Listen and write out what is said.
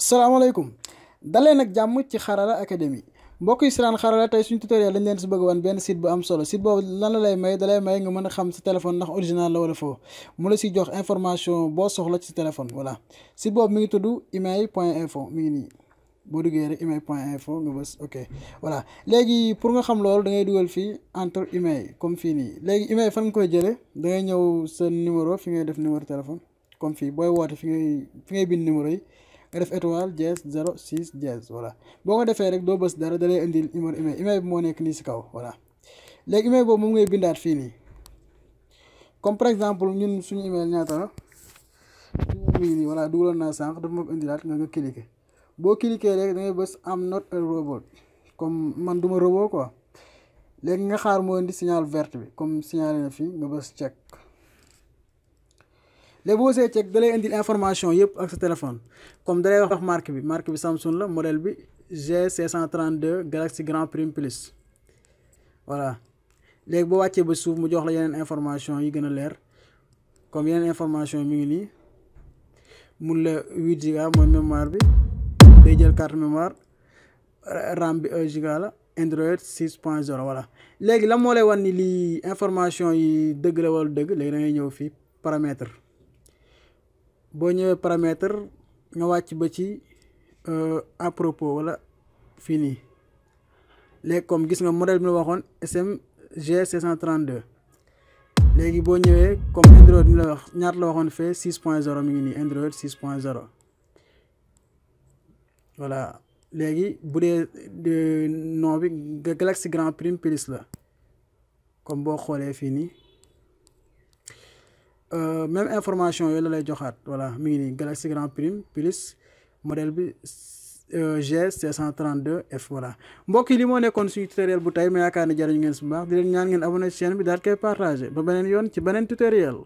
salaamaaleykum dalee nag jàmm ci Xarala Academy mbokk yi si daan Xarala tey suñu tutoriel dañ leen si bëgg wan benn site bu am solo site boobu lan la lay may dalay may nga mën a xam sa téléphone ndax original la wala faux mu la si jox information boo soxla ci sa téléphone voilà site boobu mi ngi tudd email.info mi ngi nii boo duggee rek email.info nga bës ok voilà léegi pour nga xam loolu da ngay dugal fii entre email comme fii nii léegi email fan nga koy jëlee da ngay ñëw sa numéro fi ngay def numéro téléphone comme fii booy woote fi ngay bind numéro yi nga def étoile dièse 06 dièse voilà boo ko defee rek doo bës dara da lay indil numéro email bi moo nekk nii si kaw voilà léegi email boobu moom ngay bindaat fii nii comme par exemple ñun suñu email ñaata la mi ngi nii voilà dugaloon naa sànq dafa ma ko indilaat nga cliquer boo cliquer rek da ngay bës am not a robot comme man duma robot quoi léegi nga xaar moo indi signal verte bi comme signalé na fii nga bës check léegi boo see check da lay indil information yëpp ak sa téléphone comme da lay wax marque bi Samsung la modèle bi G532 Galaxy Grand Prime Plus voilà léegi boo wàccee ba suuf mu jox la yeneen information yi gën a leer comme yeneen information mi ngi nii mun la 8 Go mooy mémoire bi day jël carte mémoire RAM bi 1 Go la Android 6.0 voilà léegi la moo lay wan ni lii information yi dëgg la wala dëgg léegi da ngay ñëw fii paramètre boo ñëwee paramètre nga wàcc ba ci à propos wala fii nii léegi comme gis nga modèle bi la waxoon SMG 532 léegi boo ñëwee comme Android bi la wax ñaata la waxoon fee 6.0 mi ngi nii Android 6.0 voilà léegi bu dee nom bi Galaxy Grand Prime Plus la comme boo xoolee fii nii même information yooyu la lay joxaat voilà mi ngi nii Galaxy Grand Prime Plus modèle bi G532F voilà mbokk yi li moo nekkoon suñu tutoriel bu tey ma yaakaar ne jariñu ngeen si bu baax di leen ñaan ngeen abonné ci chaîne bi daal koy partagé ba beneen yoon ci beneen tutoriel